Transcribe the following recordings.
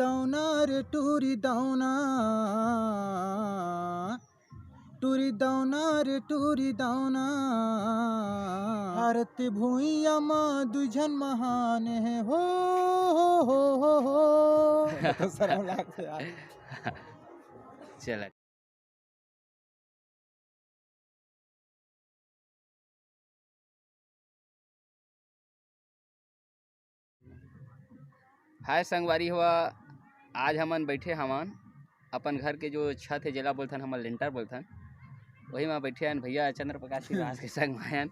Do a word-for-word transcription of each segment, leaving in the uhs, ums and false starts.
दौना रे टूरी दौना, टूरी दौना रे टूरी दौना, भारत भुइयां म दुई झन महान हे हो, हो, हो, हो, हो। शर्म लागथे यार। चला। हाय संगवारी हो, आज हमन बैठे हवन अपन घर के जो छत हे, जेला बोलथन हमन लेंटर बोलथन, वही म बैठे हन भैया चंद्र प्रकाश श्रीवास के संग म हन।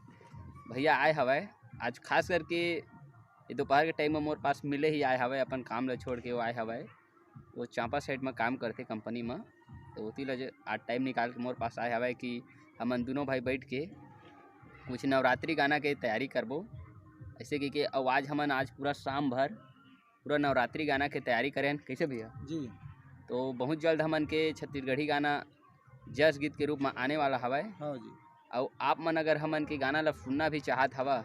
भैया आए हवय आज, खास करके ये दोपहर के टाइम म मोर पास मिले ही आए हवय, अपन काम ल छोड़ के वो आए हवय। वो चांपा साइड म काम करथे कंपनी म, तो ओती ल ज-, आज टाइम निकाल के मोर पास आए हवय कि हमन दोनों भाई बैठ के कुछ नवरात्रि गाना के तैयारी करबो। ऐसे कि, कि अउ आज हमन आज पूरा शाम भर पूरा नवरात्रि गाना के तैयारी करेन। कैसे भैया? जी। तो बहुत जल्द हमन के छत्तीसगढ़ी गाना जस गीत के रूप म आने वाला हवय। हाँ जी। अउ आप मन अगर हमन के गाना ला सुनना भी चाहत हवा,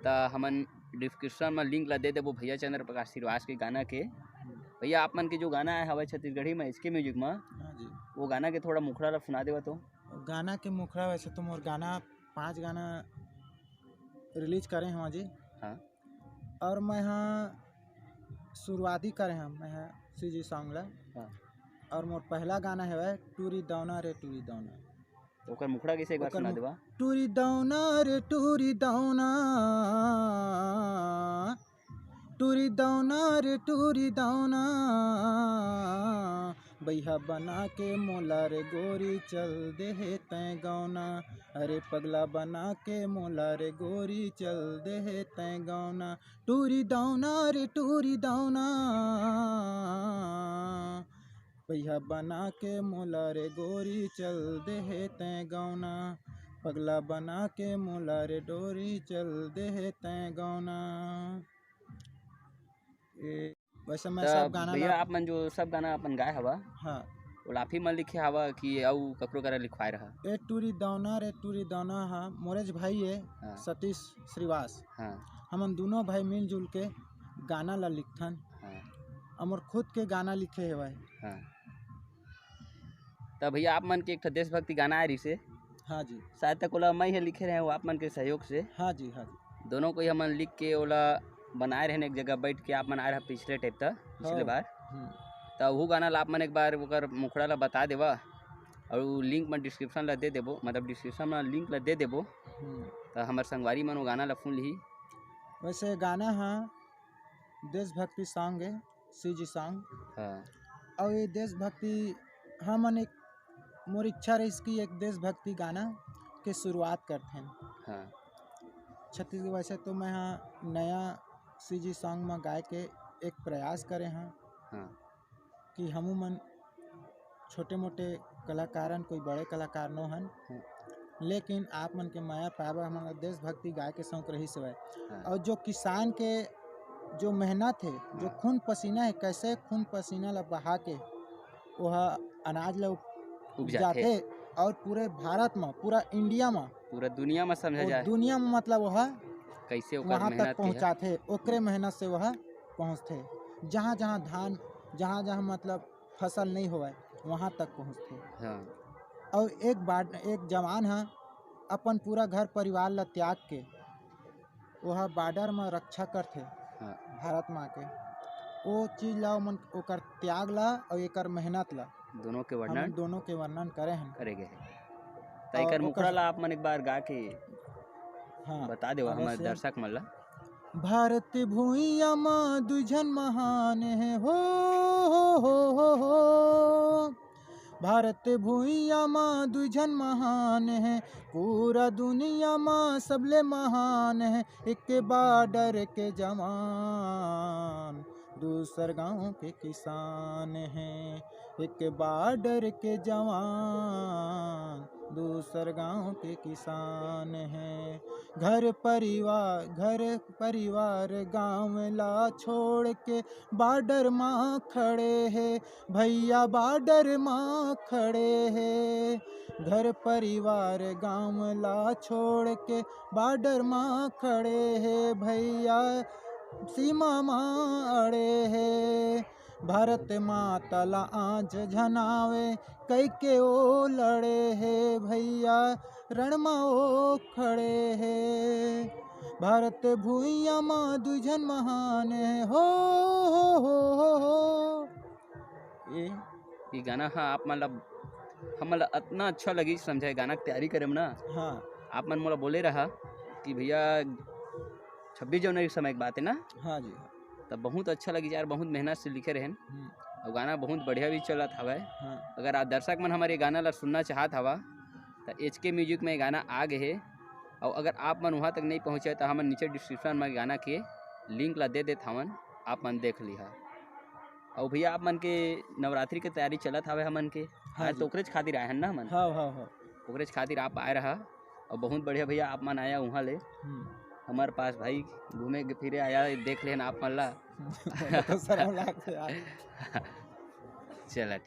त हमन डिस्क्रिप्शन म लिंक ला दे देबो भैया चंद्र प्रकाश श्रीवास के गाना के। हम्म। भैया, आप मन के जो गाना आए हवय छत्तीसगढ़ी म, एचके म्यूजिक म, हाँ जी। वो गाना के थोड़ा मुखड़ा ला सुना देवा तो। गाना के मुखड़ा, वैसे तो मोर गाना, पांच गाना रिलीज करे हवा जी। हाँ। और मैं हा शुरुआती करे हंव, मैं हा सीजी सॉन्ग ला। हाँ। और मोर पहला गाना हवय टूरी दौना रे टूरी दौना। ओकर मुखड़ा कैसे, एक बार ओकर सुना मु-, देवा। टूरी दौना रे टूरी दौना, टूरी दौना रे टूरी दौना, बइहा बना के मोला रे गोरी चल देहे तैं गौना। अरे पगला बना के मोला रे गोरी चल देहे तैं गौना। टूरी दौना रे टूरी दौना, बइहा बना के मोला रे गोरी चल देहे तैं गौना। पगला बना के मोला रे डोरी चल देहे तैं गौना। ए, वैसे मैं त सब गाना भैया, ला आप मन जो सब गाना अपन गाए हवा, हाँ। ओला आप ही मन लिखे हवा कि अउ ककरो करा लिखवाए रहा? ए टूरी दौना रे टूरी दौना हा मोरेज भाई ए, हाँ। सतीश श्रीवास। हाँ। हमन दोनों भाई मिलजुल के गाना ला लिखथन। हाँ। अउ मोर खुद के गाना लिखे हवय। हाँ। त भैया, आप मन के एक ठो देशभक्ति गाना आए रहिसे। हाँ जी। शायद तक ओला मैं ही लिखे रहे हूँ आप मन के सहयोग से। हाँ जी, हाँ जी। दोनों कोई हमन लिख के ओला बनाए रहन एक जगह बैठ के, आप मन आए रहा पिछले टाइप त, पिछले हाँ। बार। हम्म। त वहू गाना ला आप मन एक बार ओकर मुखड़ा ला बता देवा, और लिंक में डिस्क्रिप्शन ला दे देबो, मतलब डिस्क्रिप्शन में लिंक ला दे देबो। हम्म। त हमर संगवारी मन वो गाना ला सुन लिही। वैसे गाना हा देशभक्ति सॉन्ग है, सीजी सॉन्ग। हाँ। और ये देशभक्ति, हमन एक, मोर इच्छा रहिस कि एक देशभक्ति गाना के शुरुआत करथें। हाँ। छत्तीसगढ़, वैसे तो मैं हा नया सीजी सॉन्ग में गाए के एक प्रयास करे हाँ। हाँ। कि हमू मन छोटे मोटे कलाकारन, कोई बड़े कलाकार नो हन, हम्म। लेकिन आप मन के मया पाए बर हमन ला देशभक्ति गाए के शौक रहिस हवय। हाँ। और जो किसान के जो मेहनत है, जो हाँ। खून पसीना है, कैसे खून पसीना ला बहा के ओह अनाज ला उप-, उपजाथे। उपजाथे और पूरे भारत में, पूरा इंडिया में, पूरा दुनिया में समझा और जाए। दुनिया में मतलब ओह कैसे ओकर वहाँ तक मेहनत के है। पहुँचाथे, ओकरे हम्म। मेहनत से ओह पहुँचथे। जहाँ जहाँ धान, जहाँ जहाँ मतलब फसल नहीं होवय, वहाँ तक पहुँचथे। हाँ। और एक बार एक जवान ह अपन पूरा घर परिवार ला त्याग के ओह बॉर्डर म रक्षा करथे हाँ। भारत माँ के। वो चीज ला ओमन, ओकर त्याग ला और एकर मेहनत ला दोनों के हमन वर्णन दोनों के वर्णन करे हन। करे गए हे। त और एकर ओकर मुखड़ा ला आप मन एक बार गा के हाँ, बता देवा हमर अवश्य। दर्शक मन ला। भारत भुइयां म दुई झन महान हे हो, हो, हो, हो, हो। भारत भुइयां म दुई झन महान हे, पूरा दुनिया म सबले महान हे। एक बॉर्डर के जवान, दूसर गांव के किसान हे। एक बॉर्डर के जवान, दूसर गांव के किसान हे। घर परिवार, घर परिवार गांव ला छोड़ के बॉर्डर मा खड़े हे, भैया बॉर्डर मा खड़े हे। घर परिवार गांव ला छोड़ के बॉर्डर मा खड़े हे, भैया सीमा मा अड़े हे। भारत माता ला आज झनावे, कइके ओ लड़े हे भैया, रण म ओ खड़े हे। भारत भुइयां म दुई झन महान हे, हो, हो, हो, हो, हो। ये ये गाना ह आप मन ला, हमन ला अतना अच्छा लगिस समझे गाना के तैयारी करे म ना। हाँ। आप मन मोला बोले रहा कि भैया छब्बीस जनवरी के समय के बात है ना, हाँ जी। तब बहुत अच्छा लगिस यार, बहुत मेहनत से लिखे रहेन। हम्म। अउ गाना बहुत बढ़िया भी चलत हवय। हाँ। अगर आप दर्शक मन हमर ये गाना ला सुनना चाहत हवा त एच के म्यूजिक में ये गाना आ गे हे। अउ अगर आप मन वहाँ तक नहीं पहुँचे त हमन नीचे डिस्क्रिप्शन में गाना के लिंक ला दे देत हवन, आप मन देख लिहा। अउ भैया आप मन के नवरात्रि के तैयारी चलत हवे हमन के, हाँ आज जी। तो ओकरेच खातिर आए हन ना हमन, हाँ, हाँ, हाँ। ओकरेच खातिर आप आए रहा। अउ बहुत बढ़िया भैया आप मन आया वहाँ ले हम्म। हमारे पास भाई, घूमे के फिरे आया, देख लेन आप मन ला। तो शर्म लागथे यार। चला।